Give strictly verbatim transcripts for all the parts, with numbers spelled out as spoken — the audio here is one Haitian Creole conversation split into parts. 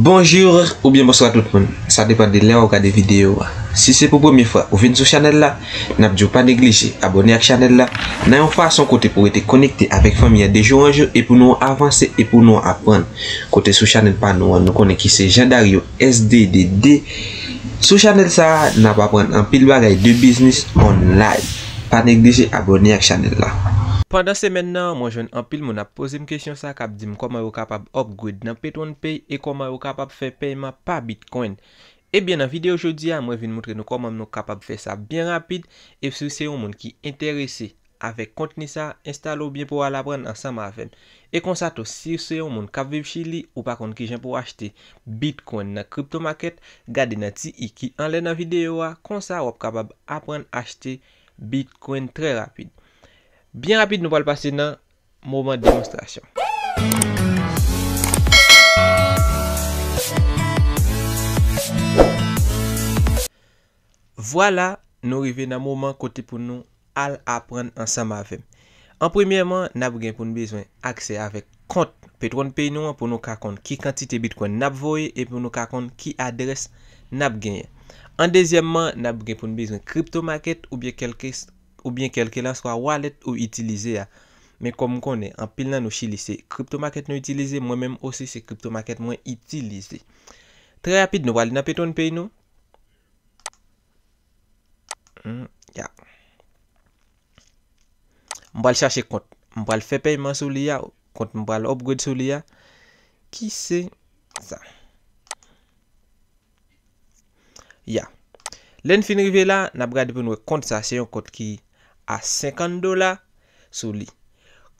Bonjou oubyen bonswa tout moun. Sa depann de lè w ap gade videyo a. Si se pou premye fwa ou vin sou chanèl la, n ap di w pa neglije abòne ak chanèl la, nan yon fason kote pou w rete konekte avèk fanmi an de jou an jou e pou nou avanse e pou nou aprann. Kote sou chanèl pa nou an, nou konnen ki se Jean Dario S D D D. Sou chanèl sa a, n ap aprann anpil bagay de biznis online. Pa neglije abòne ak chanèl la. Pandan semèn nan, mwen jwenn anpil moun ap poze m kesyon sa, k ap di m kòman yo kapab upgrade nan Petronpay e kòman yo kapab fè pèyman pa Bitcoin. Ebyen, nan videyo jodi a, mwen vin montre nou kòman nou kapab fè sa byen rapid. E si w se yon moun ki enterese avèk kontni sa, enstale w byen pou w al aprann ansanm avè m. E konsa tou, si w se yon moun k ap viv Chili, ou pa konn kijan pou w achte Bitcoin nan crypto market, gade nan ti i ki anlè nan videyo a, konsa w ap kapab aprann achte Bitcoin trè rapid. Byen rapid, nou pral pase nan moman demonstrasyon. Vwala, nou rive nan moman kote pou nou al aprann ansanm avè m. An premyèman, n ap gen pou n bezwen aksè avèk kont Petronpay nou an pou nou ka konn ki kantite Bitcoin n ap voye e pou nou ka konn ki adrès n ap genyen. An dezyèmman, n ap gen pou n bezwen crypto market oubyen kèlke, oubyen kèlkelanswa wallet ou itilize a. Men kòm m konnen, anpil nan nou Chili se crypto market nou itilize, mwen menm osi se crypto market mwen itilize. Trè rapid, nou prale nan Petronpay nou. Hmm, ya. M pral chache kont. M pral fè pèyman sou li a. Kont m pral upgrade sou li a. Ki se sa. Ya. Lè n fin rive la, n ap gade pou n wè kont sa se yon kont ki a senkant dola sou li.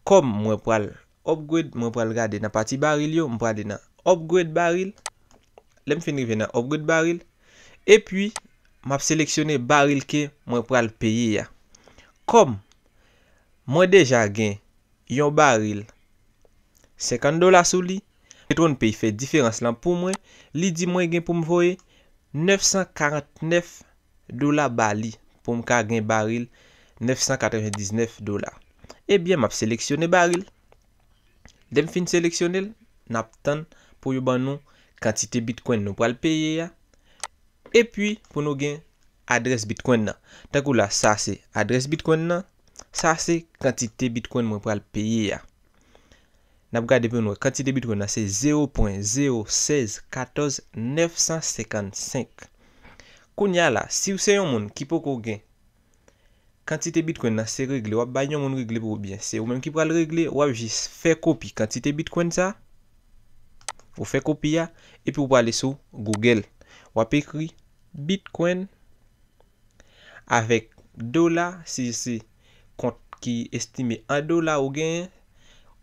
Kòm mwen pral upgrade, mwen pral gade nan pati baril yo, m prale nan upgrade baril. Lè m fin rive nan upgrade baril, epi m ap seleksyone baril ke mwen pral peye a. Kòm mwen deja gen yon baril senkant dola sou li, Petronpay fè diferans lan pou mwen, li di mwen gen pou m voye nèf san karant nèf dola ba li pou m ka gen baril nèf san katrevendiznèf dola. Ebyen, m ap seleksyone baril. Lè m fin seleksyone l, n ap tann pou yo ban nou kantite Bitcoin nou pral peye a, epi pou nou gen adrès Bitcoin nan. Tankou la, sa se adrès Bitcoin nan, sa se kantite Bitcoin mwen pral peye a. N ap gade pou nou wè kantite Bitcoin nan se zewo pwen zewo sèz katòz nèf san senkannsenk. Kounye a la, si w se yon moun ki poko gen kantite Bitcoin nan, se regle, w ap bay yon moun regle pou ou, byen se ou menm ki pral regle, w ap jis fè kopi kantite Bitcoin sa, ou fè kopi a, epi w prale sou Google. W ap ekri Bitcoin avèk dola, si se kont ki estime an dola ou genyen,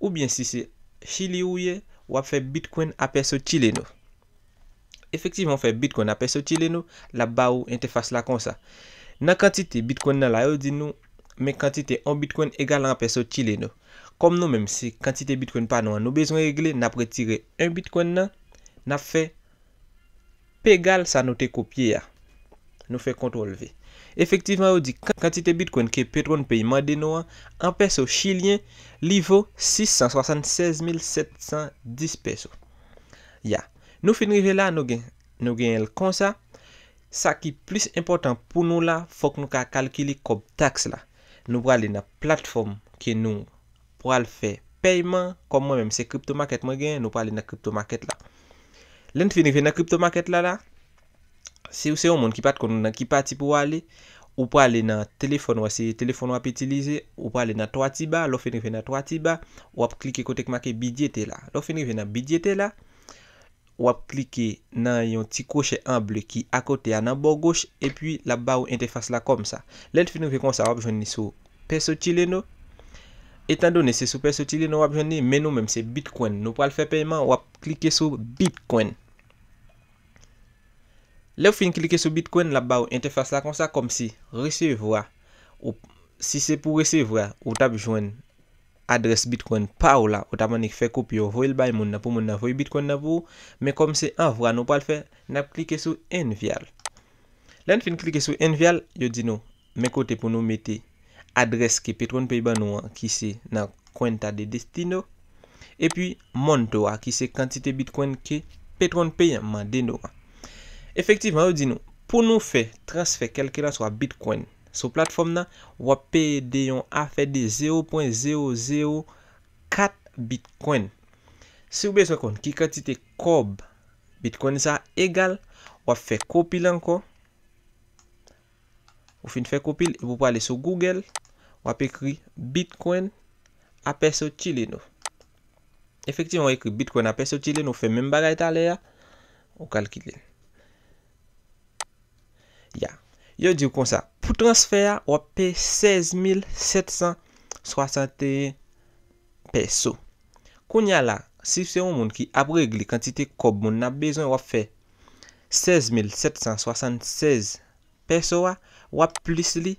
oubyen si se Chili ou ye, w ap fè Bitcoin a peso chileno. Efektivman, w fè Bitcoin a peso chileno, l ap ba ou entèfas la konsa. Nan kantite Bitcoin nan la, yo di nou, men kantite yon Bitcoin egal a yon peso chileno. Kòm nou menm, se kantite Bitcoin pa nou an nou bezwen regle, n ap retire yon Bitcoin nan, n ap fè pegal sa nou te kopye a. Nou fè kontwòl V. Efektivman, yo di kan-, kantite Bitcoin ke Petronpay mande nou an, an peso chilyen, li vo sis san swasannsèz mil sèt san dis peso. Ya. Nou fin rive la, nou gen, nou genyen l konsa. Sa ki plis enpòtan pou nou la, fòk nou ka kalkile kòb taks la. Nou prale nan platfòm ke nou pral fè pèyman. Kòm mwen menm, se crypto market mwen genyen, nou prale nan crypto market la. Lè n fin rive nan crypto market la, la, si w se yon moun ki pa t konn nan ki pati pou w ale, ou prale nan telefòn ou a, se telefòn w ap itilize, ou prale nan twa ti ba, lè w fin rive nan twa ti ba, w ap klike kote k make bidjete la. Lè w fin rive nan bidjete la, w ap klike nan yon ti kwochè an ble ki akote a nan bò goch, epi l ap ba ou entèfas la kòm sa. Lè l fin rive konsa, w ap jwenn li sou peso chileno. Etandone se sou peso chileno w ap jwenn li, men nou menm se Bitcoin nou pral fè pèyman, w ap klike sou Bitcoin. Lè w fin klike sou Bitcoin, l ap ba ou entèfas la konsa, kòmsi resevwa. Ou, si se pou resevwa, ou t ap jwenn adrès Bitcoin pa w la, ou t ap annik fè kopi yo, voye l bay moun nan pou moun nan voye Bitcoin nan pou ou. Men kòm se anvwa nou pral fè, n ap klike sou Envia l. Lè n fin klike sou Envia l, yo di nou, men kote pou nou mete adrès ke Petronpay ban nou an, ki se nan Cuenta de Destino. Epi monto a, ki se kantite Bitcoin ke Petron Pay an mande nou an. Efektivman, yo di nou, pou nou fè transfè kèlkelanswa Bitcoin sou platfòm nan, w ap peye de yon afè de zewo pwen zewo zewo kat Bitcoin. Si w bezwen konn ki kantite kòb Bitcoin sa egal, w ap fè kopi l ankò. Ou fin fè kopi l, epi w prale sou Google, w ap ekri Bitcoin a peso chileno. Efektivman, w ekri Bitcoin a peso chileno, w fè menm bagay talè a, ou kalkile l. Ya. Yo di w konsa, pou transfè a, w ap peye sèz mil sèt san swasanteyen peso. Kounye a la, si se yon moun ki ap regle kantite kòb moun nan ap bezwen, w ap fè sèz mil sèt san swasannsèz peso a, w ap plis li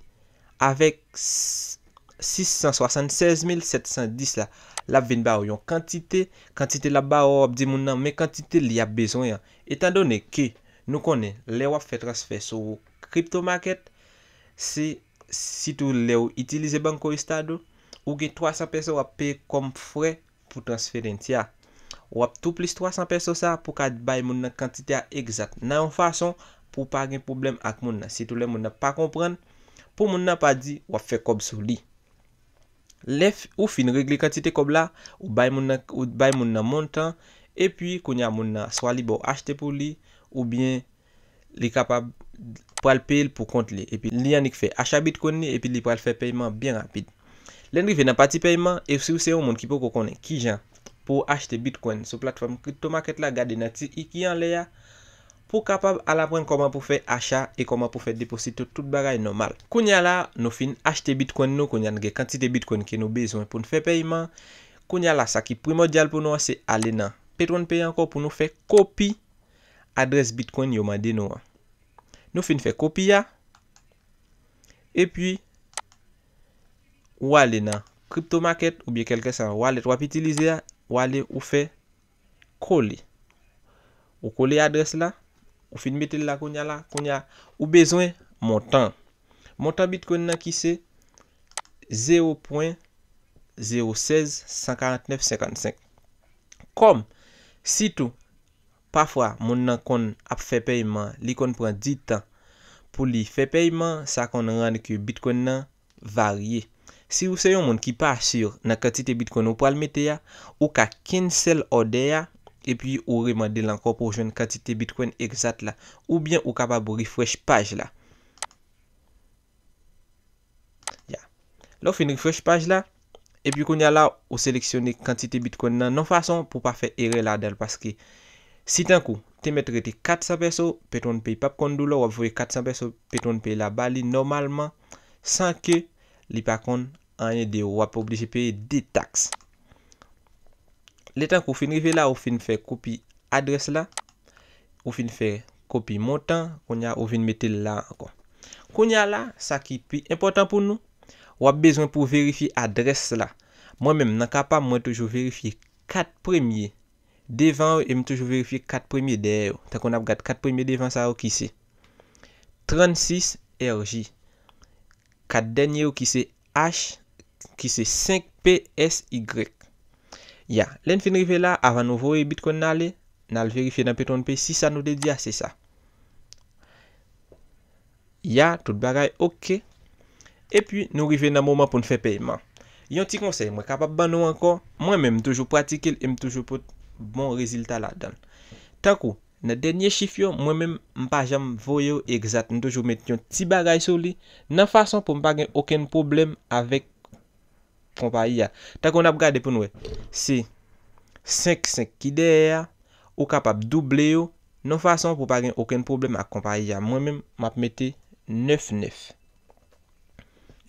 avèk sis san swasannsèz mil sèt san dis la. L ap vin ba w yon kantite, kantite l ap ba w, w ap di moun nan, men kantite li ap bezwen an. Etandone ke nou konnen, lè w ap fè transfè sou crypto market, se sitou lè w itilize Banco Estado, ou gen twa san peso w ap peye kòm frè pou transferencia. W ap tou plis twa san peso sa pou ka bay moun nan kantite a egzat, nan yon fason pou w pa gen pwoblèm ak moun nan. Sitou lè moun nan pa konprann, pou moun nan pa di w ap fè kòb sou li. Lè f- ou fin regle kantite kòb la, ou bay moun nan, ou bay moun nan montan, epi kounye a moun nan, swa li ba w achte pou li, oubyen li kapab pral peye l pou kont li. Epi li annik fè acha Bitcoin li, epi li pral fè pèyman byen rapid. Lè n rive nan pati pèyman, e si w se yon moun ki poko konnen kijan pou w achte Bitcoin sou platfòm crypto market la, gade nan ti i ki anlè a, pou w kapab al aprann kòman pou fè acha e kòman pou fè deposito, tout bagay nòmal. Kounye a la, nou fin achte Bitcoin nou, kounye a n gen kantite Bitcoin ke nou bezwen pou n fè pèyman. Kounye a la, sa ki primòdyal pou nou an, se ale nan Petron Pay ankò pou nou fè kopi adrès Bitcoin yo mande nou an. Nou fin fè kopi a, epi ou ale nan crypto market oubyen kèlkeswa wallet w ap itilize a, ou ale ou fè kole. Ou kole adrès la, ou fin mete l la kounye a la, kounye a ou bezwen montan. Montan Bitcoin nan ki se zewo pwen zewo sèz san karant nèf senkannsenk. Kòm, sitou, pafwa moun nan konn ap fè pèyman, li konn pran ditan pou li fè pèyman, sa konn rann ke Bitcoin nan varye. Si w se yon moun ki pa si nan kantite Bitcoin ou pral mete a, ou ka cancel òdè a, epi ou remande l ankò pou w jwenn kantite Bitcoin egzat la, oubyen ou kapab refresh paj la. Ya. Lè w fin refresh paj la, epi kounye a la, ou seleksyone kantite Bitcoin nan, nan fason pou w pa fè erè ladan l, paske si tankou te mèt rete kat san peso, Petron Pay p ap konn doulè, w ap voye kat san peso Petron Pay la ba li nòmalman, san ke li pa konn anyen de ou, w ap oblije peye de taks. Letan ke w fin rive la, ou fin fè kopi adrès la, ou fin fè kopi montan, kounye a ou vin mete l la ankò. Kounye a la, sa ki pi enpòtan pou nou, w ap bezwen pou verifye adrès la. Mwen menm, nan ka pa m, mwen toujou verifye kat premye devan yo e m toujou verifye kat premye dèyè yo. Tankou n ap gad kat premye devan sa yo ki se trannsis R J. Kat dènye yo ki se H, ki se senk P S Y. Ya, lè n fin rive la, avan nou voye Bitcoin nan ale, n al verifye nan Petron Pay si sa nou te di a se sa. Ya, tout bagay oke. Epi, nou rive nan moman pou n fè pèyman. Yon ti konsèy mwen kapab ban nou ankò, mwen menm, m toujou pratike l e m toujou pot bon rezilta ladan l. Tankou, nan dènye chif yo, mwen menm, m pa janm voye yo egzat. M toujou met yon ti bagay sou li, nan fason pou m pa gen okenn pwoblèm avèk konpayi a. Tankou n ap gade pou n wè, se senk senk ki dèyè a, ou kapab double yo, nan fason pou pa gen okenn pwoblèm ak konpayi a. Mwen menm, m ap mete nèf nèf.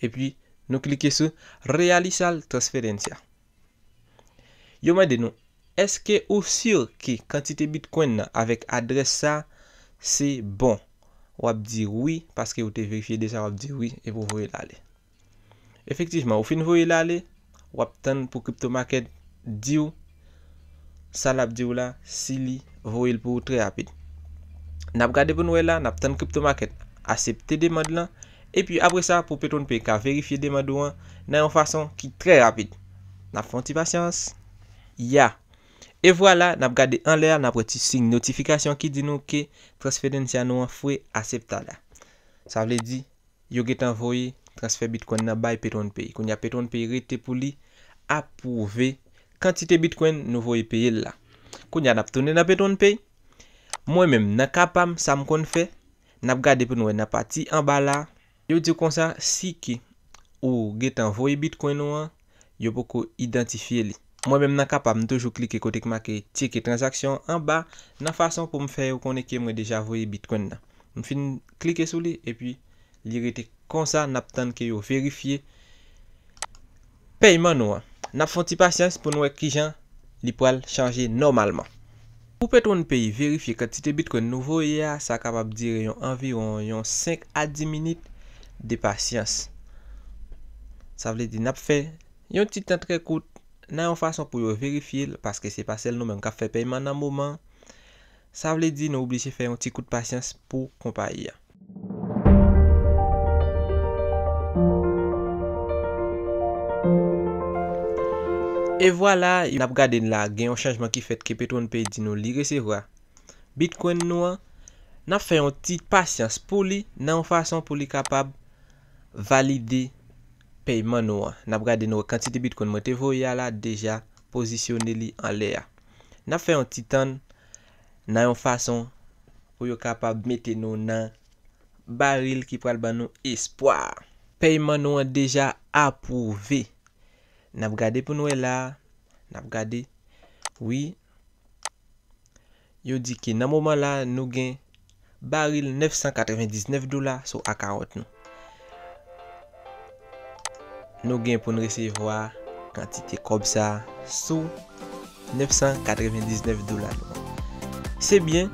Epi, nou klike sou Realizar transferencia. Yo mande nou, èske ou si ke kantite Bitcoin nan avèk adrès sa se bon? W ap di wi, paske ou te verifye deja, w ap di wi, epi w voye l ale. Efektivman, ou fin voye l ale, w ap tann pou crypto market di w sa l ap di w la, si li voye l pou ou trè rapid. N ap gade pou n wè la, n ap tann crypto market aksepte demann lan, epi apre sa, pou Petron Pay ka verifye demann ou an nan yon fason ki trè rapid. N ap fè yon ti pasyans. Ya. E vwala, n ap gade anlè a, n ap wè ti siy notifikasyon ki di nou ke transferencia no fue aceptada. Sa vle di, yo gentan voye transfè Bitcoin nan bay PetronPay. Kounye a PetronPay rete pou li apwouve kantite Bitcoin nou voye peye l la. Kounye a n ap tounen nan PetronPay. Mwen menm, nan ka pa m, sa m konn fè, n ap gade pou n wè nan pati anba la. Yo di w konsa, si ke ou gentan voye Bitcoin ou an, yo poko idantifye li. Mwen menm nan ka pa m, m toujou klike kote k make tcheke tranzaksyon anba, nan fason pou m fè yo konnen ke mwen deja voye Bitcoin nan. M fin klike sou li, epi li rete konsa, n ap tann ke yo verifye pèyman nou an. N ap fè yon ti pasyans pou n wè kijan li pral chanje nòmalman. Pou PetronPay verifye kantite Bitcoin nou voye a, sa kapab dire yon anviwon yon senk a dis minit de pasyans. Sa vle di n ap fè yon ti tan trè kout nan yon fason pou yo verifye l, paske se pa sèl nou menm k ap fè pèyman nan moman. Sa vle di nou oblije fè yon ti kout pasyans pou konpayi a. E vwala, n ap gade la, gen yon chanjman ki fèt ke PetronPay di nou li resevwa Bitcoin nou an. N ap fè yon ti pasyans pou li, nan yon fason pou li kapab valide pèyman nou an. N ap gade nou wè kantite Bitcoin mwen te voye a la deja pozisyone li anlè a. N ap fè yon ti tann nan yon fason pou yo kapab mete nou nan baril ki pral ban nou espwa. Pèyman nou an deja apwouve. N ap gade pou n wè la. N ap gade. Wi. Yo di ke nan moman la, nou gen baril nèf san katrevendiznèf dola sou akawont nou. Nou gen pou n resevwa kantite kòb sa sou nèf san katrevendiznèf dola nou an. Se byen,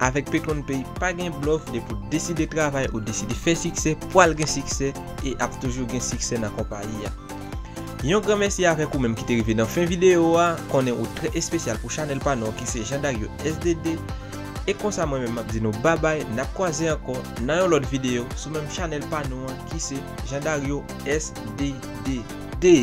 avèk PetronPay, pa gen blòf, depi w deside travay, ou deside fè siksè, pral gen siksè e ap toujou gen siksè nan konpayi a. Yon gran mèsi avèk ou menm ki te rive nan fen videyo a, konnen ou trè espesyal pou chanèl pa nou an ki se Jean Dario S D D. E konsa mwen menm m ap di nou babay, n ap kwaze ankò nan yon lòt videyo sou menm chanèl pa nou an ki se Jean Dario S D D.